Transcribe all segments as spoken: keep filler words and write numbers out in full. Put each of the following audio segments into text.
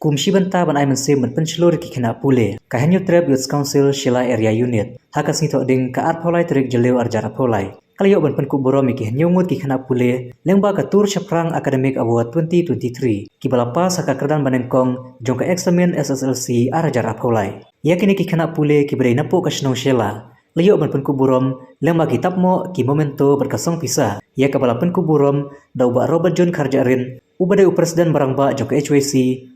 Kum shi bynta ban ai mynsiem ban pynshlur ïa ki khynnah pule, ka Hynñiewtrep Youth Council Shella Area Unit, ha ka sngi Thohdieng ka arphew lai tarik Jylliew arhajar arphew lai, ka la ïoh ban pynkup burom ïa ki hynñiew ngut ki khynnah pule lyngba ka Tur Shaphrang Academic Award twenty twenty-three, kiba la pass ha ka kyrdan banyngkong jong ka eksamin S S L C arhajar arphew lai. Ïa kine ki khynnah pule kiba dei napoh ka shnong Shella, la ïoh ban pynkup burom lyngba ki tapmoh, ki memento bad ka song pisa, ïa kaba la pynkup burom da u Bah Robert June Kharjahrin, uba dei u President ba rangbah jong ka H Y C,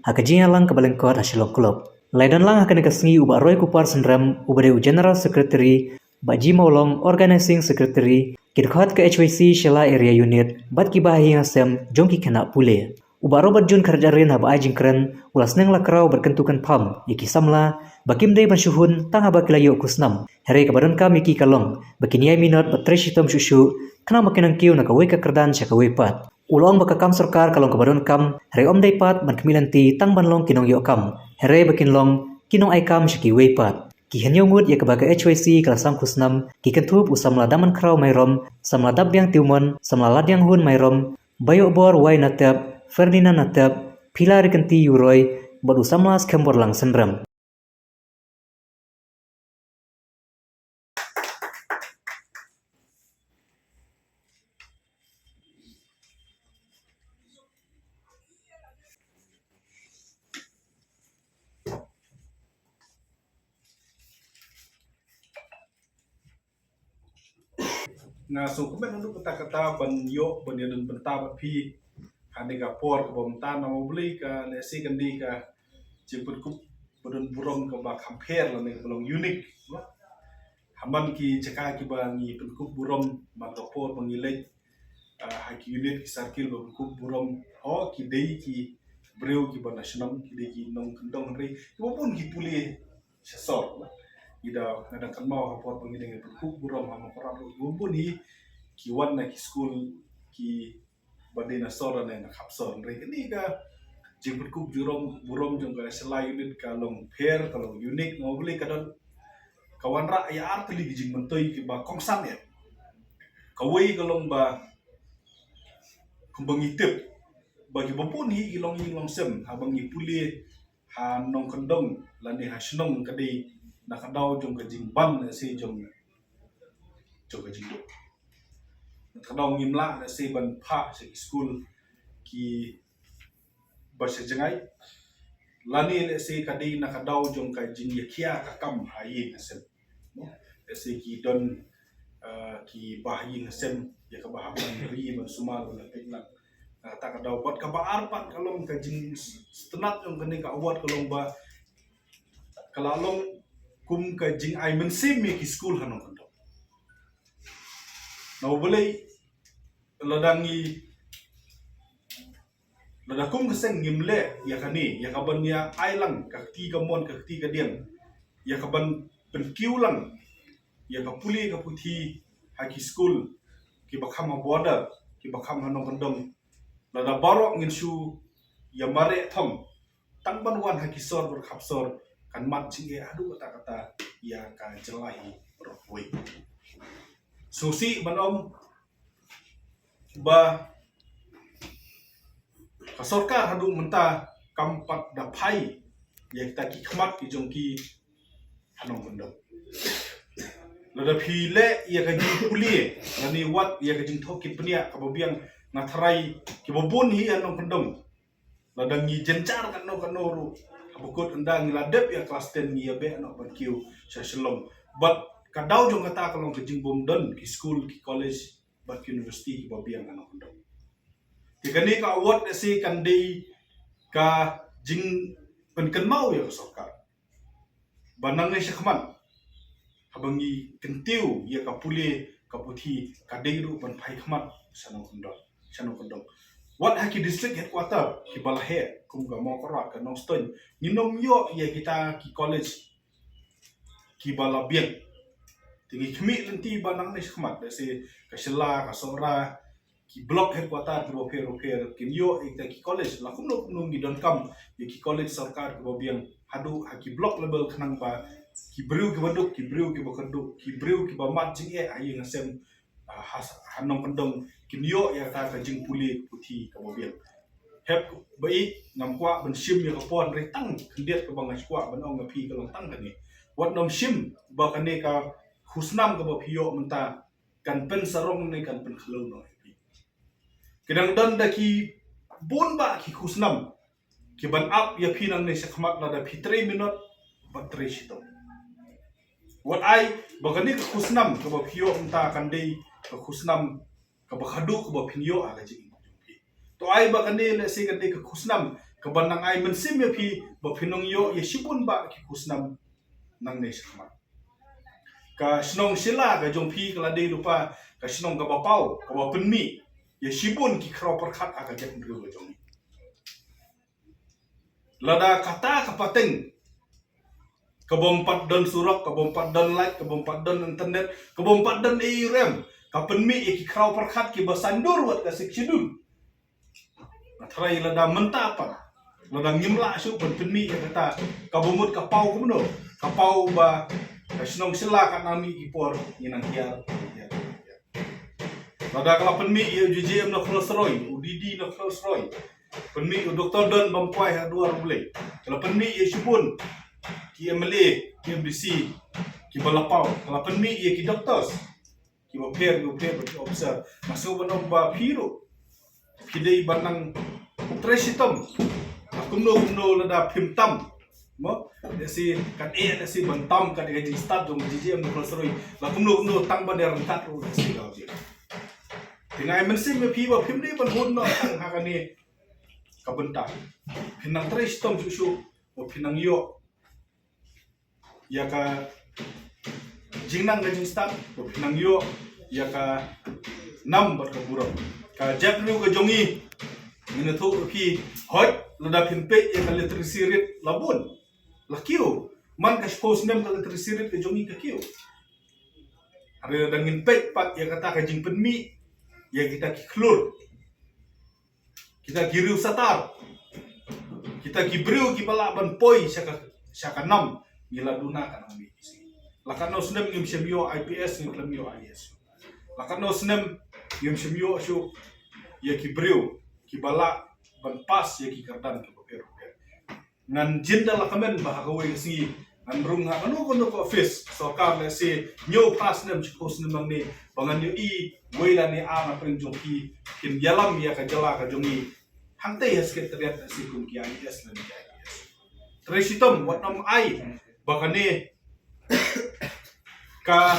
ha ka jingïalang kaba lyngkot ha Shillong Club. La ïadon lang ha kane ka sngi u Bah Roykupar Synrem, uba dei u General Secretary, Bah G Mawlong, Organizing Secretary, ki dkhot ka H Y C Shella Area Unit, bad kiba ha ïing ha sem jong ki khynnah pule. U Bah Robert June Kharjahrin haba ai jingkren, u la sneng la kraw bad kyntu kynpham ïa ki samla ba kim dei ban shu hun tang haba ki la ïoh khusnam. Hynrei kaba donkam ïa ki ka long ba kin ïai minot bad trei shitom shuh shuh, khnang ba kin nang kiew na kawei ka kyrdan sha kawei pat. U la ong ba ka kam sorkar ka long kaba donkam, hynrei ym dei pat ban khmih lynti tang ban long ki nongïoh kam, hynrei ba kin long ki nongai kam sha kiwei pat. Ki hynñiew ngut ïa kaba ka H Y C ka la sam khusnam ki kynthup u samla Damankhraw Myrom, samla Dapbiang Tiewmon, samla Ladianghun Myrom, Baïohbor Wai Natep, Ferdinand Natep, Phila Rikynti Yuroi, bad u samla Skemborlang Synrem. Nga sngewkmen haduh katta katta ban ïoh ban ïadon bynta bad phi ha kane ka por kaba mynta. Namar balei ka lehse kane ka jingpynkup ba don burom kaba kham pher lane kaba long unique. Ha man ki jaka kiba ngi pynkup burom man ka por ba ngi leit, ah, ha ki unit ki circle ba pynkup burom, ho ki dei ki briew kiba na shnong, ki dei ki nongkyndong, hynrei kiba bun ki pule sha sor. Ngi da, nga da kynmaw ha por ba ngi dang pynkup burom ha Mawkyrwat ruh, kiba bun hi ki wan na ki skul kiba dei na sor ne na khap sor. Hynrei kane ka jingpynkup burom, burom jong ka Shella unit ka long pher, ka long unique. Namar balei? Ka don, ka wanrah ïa ar tylli ki jingmyntoi kiba kongsan ïa. Kawei ka long ba kumba ngi tip ba kiba bun hi ki longïing longsem haba ngi pule ha nongkyndong lane ha shnong ka dei na ka daw jong ka jingban lehse jong, jong ka jingduk. Na ka daw ngim lah lehse ban phah sha ki skul kiba sha jngai, lane lehse ka dei na ka daw jong ka jingïakhia ka kam ha ïing ha sem. Lehse ki don, eh, kiba ha ïing ha sem ïa kaba hap ban ri ban sumar ban peit lang. Na kata ka daw, bad kaba ar pat ka long ka jingsngewtynnat jong kane ka award ka long ba ka la long kum ka jingai mynsiem ïa ki skul ha nongkyndong. Namar balei? Lada ngi, lada kum ka seng ngim leh ïa kane, ïa ka ban ïa ai lang ka kti kamon ka kti kadiang, ïa ka ban pynkiew lang ïa ka pule ka puthi ha ki skul kiba kham ha border, kiba kham ha nongkyndong, lada baroh ngin shu ïa mareh thong tang ban wan ha ki sor bad khap sor, kan mat jingeh haduh katta katta ïa ka jylla hi baroh kawei. Sngewsih ban ong ba ka sorkar haduh mynta kam pat da phai ïa kita ki khmat ki jong ki ha nongkyndong. Lada phi leh ïa ka jingpule lane wat ïa ka jingthoh kit bniah kaba biang, nga tharai kiba bun hi ha nongkyndong, lada ngi jynjar katno katno ruh, haba kut ynda ngi la dep ïa klas ten ngi ïa beh noh ban kiew sha Shillong. Bad ka daw jong kata ka long ka jingbym don ki skul, ki college bad ki university kiba biang ha nongkyndong. Te kane ka award lehse kan dei ka jingpynkynmaw ïa ka sorkar ba nangne shakhmat haba ngi kyntiew ïa ka pule ka puthi, ka dei ruh ban phai khmat sha nongkyndong, sha nongkyndong. Wat ha ki district headquarter kiba la heh kum ka Mawkyrwat, ka Nongstoiñ, ngin ym ïoh ïa kita ki college kiba la biang. Te ngi khmih lynti ba nangne shakhmat, lehse ka Shella, ka Sohra, ki block headquarter kiba pher pher kin ïoh ïa kita ki college. La kumno kumno ngi donkam ïa ki college sorkar kiba biang haduh ha ki block level khnang ba ki briew kiba duk, ki briew kiba kyrduh, ki briew kiba mad jingeh ha ïing ha sem, ah, ha, ha nongkyndong kin ïoh ïa kata ka jingpule puthi kaba biang. Hep ba i ngam kwah ban shim ïa ka por, hynrei tang khyndiat kaba nga kwah ban ong ïa phi ka long tang kane. Wat nym shim ba kane ka khusnam kaba phi ïoh mynta kan pynsarong ne kan pynkhlaiñ noh ïa phi. Ki dang don da ki bun bah ki khusnam ki ban ap ïa phi nangne shakhmat lada phi trei minot bad trei shitom. Wat ai ba kane ka khusnam kaba phi ïoh mynta kan dei ka khusnam kaba khadduh kaba phin ïoh ha ka jingim jong phi. To ai ba kane lehse kan dei ka khusnam kaba nang ai mynsiem ïa phi ba phin nang ïoh ïa shibun bah ki khusnam nangne shakhmat. Ka shnong Shella ka jong phi ka la dei lypa ka shnong kaba paw, kaba pynmih ïa shibun ki khraw pyrkhat ha ka jaitbynriew ka jong ngi. Lada kata ka pateng kabym pat don surok, kabym pat don light, kabym pat don internet, kabym pat don ei ei ruh em, ka pynmih ïa ki khraw pyrkhat kiba saiñdur wat ka Sixth Schedule. Nga tharai lada mynta pat, lada ngim lah shuh ban pynmih ïa kata, kaba mut ka paw kumno, ka paw ba ka shnong Shella ka nang mih ki por ngi nang hiar, hiar, hiar. Lada ka la pynmih ïa u J J M na Khlosroi, u D D na Khlosroi, pynmih u Doktor Don Bamkwai ha duwar U Blei, ka la pynmih ïa shibun ki M L A, ki M D C kiba la paw, ka la pynmih ïa ki doctors kiba pher, kiba pher bad ki officer. Nga sngew ban ong ba phi ruh phi dei ban nang trei shitom. La kumno kumno lada phim tam, mo, lehse kan eh lehse ban tam kat ka jingstad jong J J M na Khlosroi. La kumno kumno tang ban ïa ryngkat ruh lehse ka jing. Te nga ai mynsiem ïa phi ba phim dei ban hun noh tang ha kane ka bynta. Phin nang trei shitom shuh shuh ba phin nang ïoh ïa ka jingnang ka jingstad, ba phin nang ïoh ïa ka nam bad ka burom. Ka jaitbynriew ka jong ngi, ngi ïathuh ïa phi, hooid lada phin peit ïa ka literacy rate la bun, la kiew. Man ka shiphew snem ka literacy rate ka jong ngi ka kiew. Hynrei lada ngin peit pat ïa kata ka jingpynmih ïa kita ki khlur, kita ki riewsatar, kita ki briew kiba lah ban poi sha ka, sha ka nam, ngi la duna ka nam. La katno snem ngim shym ïoh I P S, ngim shym ïoh I A S. La katno snem ngim shym ïoh shuh ïa ki briew kiba lah ban pass ïa ki kyrdan kiba pher bapher. Ngan jin da la kmen ba ha kawei ka sngi ngan rung ha kano kano ka office sorkar, lehse hynñiew phra snem, shiphew snem nangne, ba ngan ïohi wei lane ar na pdeng jong phi kin ïalam ïa ka jylla ka jong ngi hangtei ha Secretariat, lehse kum ki I A S lane ki I P S. Trei shitom, wat nym ai ba kane ka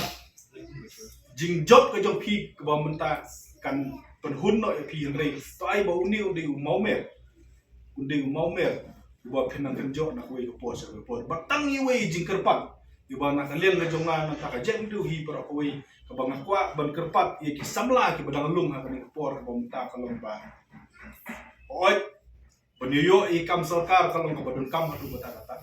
jingjop ka jong phi kaba mynta kan pynhun noh ïa phi, hynrei to ai ba une u dei u mawmer, u dei u mawmer uba phin nang kynjoh na kawei ka por sha kawei ka por. Bad tang iwei i jingkyrpad iba na ka liang ka jong nga, na ka bynta ka jaitbynriew hi baroh kawei, kaba nga kwah ban kyrpad ïa ki samla kiba dang lung ha kane ka por kaba mynta ka long ba, hooid, ban ïoh ïa i kam sorkar ka long kaba donkam haduh katta katta.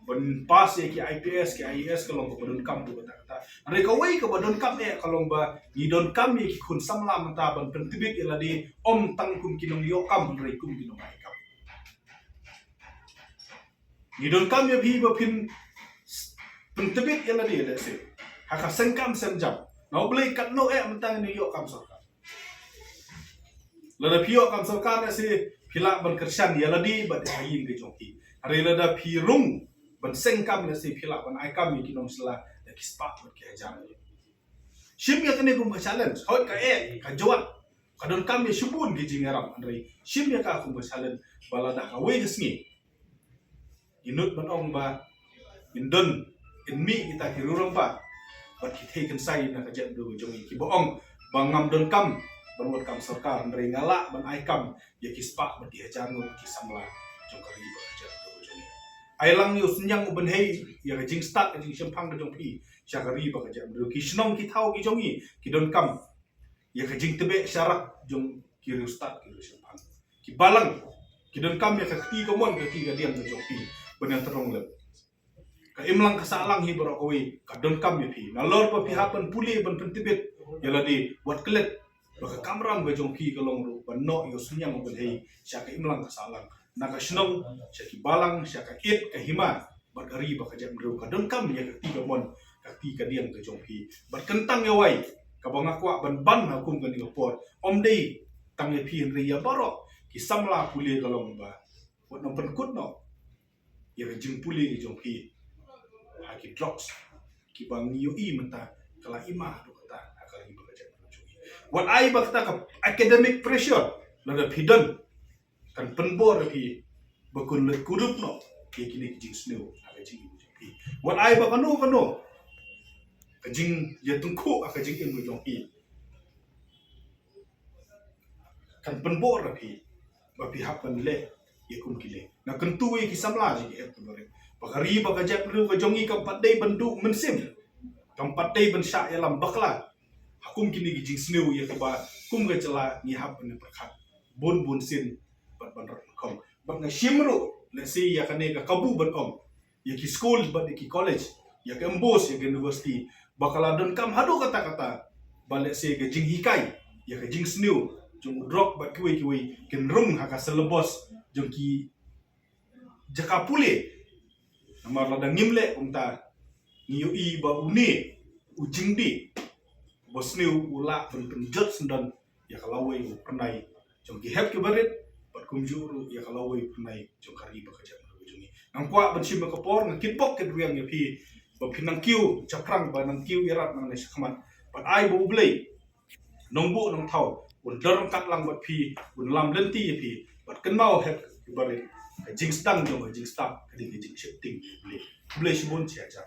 Ban pass ïa ki I P S, ki I A S ka long kaba donkam haduh katta katta. Hynrei kawei kaba donkam eh ka long ba ngi donkam ïa ki khun samla mynta ban pyntbit ïa lade, ym tang kum ki nongïohkam hynrei kum ki nongai kam. Ngi donkam ïa phi ba phin s-, pyntbit ïa lade, lehse ha ka seng kam seng jam. Na U Blei katno eh mynta ngin ïoh kam sorkar. Lada phi ïoh kam sorkar, lehse phi lah ban kyrshan ïa lade bad ïa ka ïing ka jong phi. Hynrei lada phi rung ban seng kam, lehse phi lah ban ai kam ïa ki nongshla da ki spah bad ki hajar. Shim ïa kane kum ka challenge, hooid ka eh, ka jwat, ka donkam ïa shibun ki jingïarap, hynrei shim ïa ka kum ka challenge ba lada kawei ka sngi ngi nud ban ong ba ngin don, ngin mih kita ki riewrangbah bad ki thei kynsai na ka jaitbynriew ka jong ngi, kiba ong ba ngam donkam ban wad kam sorkar, hynrei nga lah ban ai kam ïa ki spah bad ki hajar ngut ki samla jong ka ri bad ka jaitbynriew ka jong ngi. Ai lang ïa u synñiang u bynhei ïa ka jingstad ka jingshemphang ka jong phi sha ka ri bad ka jaitbynriew. Ki shnong ki thaw ki jong ngi ki donkam ïa ka jingtbeh sharak jong ki riewstad ki riewshemphang. Ki balang ki donkam ïa ka kti kamon, ka kti kadiang ka jong phi ban ïatynrong lem. Ka imlang ka sahlang hi baroh kawei ka donkam ïa phi. Nalor ba phi hap ban pule ban pyntbit ïa lade, wat klet ba ka kamram ka jong phi ka long ruh ban noh ïa u synñiang u bynhei sha ka imlang ka sahlang, na ka shnong sha ki balang, sha ka ïit ka hima bad ka ri bad ka jaitbynriew. Ka donkam ïa ka kti kamon, ka kti kadiang ka jong phi. Bad kyntang ïa wei kaba nga kwah ban ban ha kum kane ka por, ym dei tang ïa phi hynrei ïa baroh ki samla pule ka long ba wat nang pynkut noh ïa ka jingpule ka jong phi ha ki drugs kiba ngi ïohi mynta ka la i ma haduh katta ha ka ri bad ka jaitbynriew jong ngi. Wat ai ba kata ka academic pressure lada phi don kan pynbor ïa phi ba kun leit kurup noh ïa kine ki jingsniew ha ka jingim jong phi. Wat ai ba kano kano ka jingïatyngkhuh ha ka jingim jong phi kan pynbor ïa phi ba phi hap ban leh ïa kum kine. Nga kyntu ïa ki samla jong ki hep ki barit ba ka ri bad ka jaitbynriew ka jong ngi kam pat dei ban duh mynsiem, kam pat dei ban shah ïalam bakla ha kum kine ki jingsniew ïa kaba kum ka jylla ngi hap ban pyrkhat bun bun sien bad ban rat khong. Bad nga shim ruh lehse ïa kane ka kabu ban ong ïa ki skul bad ïa ki college, ïa ka M.Bos, ïa ka university, ba ka la donkam haduh katta katta ba lehse ka jinghikai ïa ka jingsniew jong u drug bad kiwei kiwei kin rung ha ka syllabus jong ki jaka pule. Namar lada ngim leh kumta ngi ïohi ba une u jingdih ba sniew u lah ban pynjot syndon ïa ka lawei u pyrnai jong ki hep ki barit bad kumjuh ruh ïa ka lawei u pyrnai jong ka ri bad ka jaitbynriew jong ngi. Ngam kwah ban shim ïa ka por, nga kitbok kitrwiang ïa phi ba phi nang kiew shaphrang, ba nang kiew ïarap nangne shakhmat. Bad ai ba U Blei Nongbuh Nongthaw un don ryngkat lang bad phi, un lam lynti ïa phi bad kynmaw hep ki barit, ka jingsdang jong ka jingstad ka dei ka jingsheptieng U Blei. U Blei shibun, shi hajar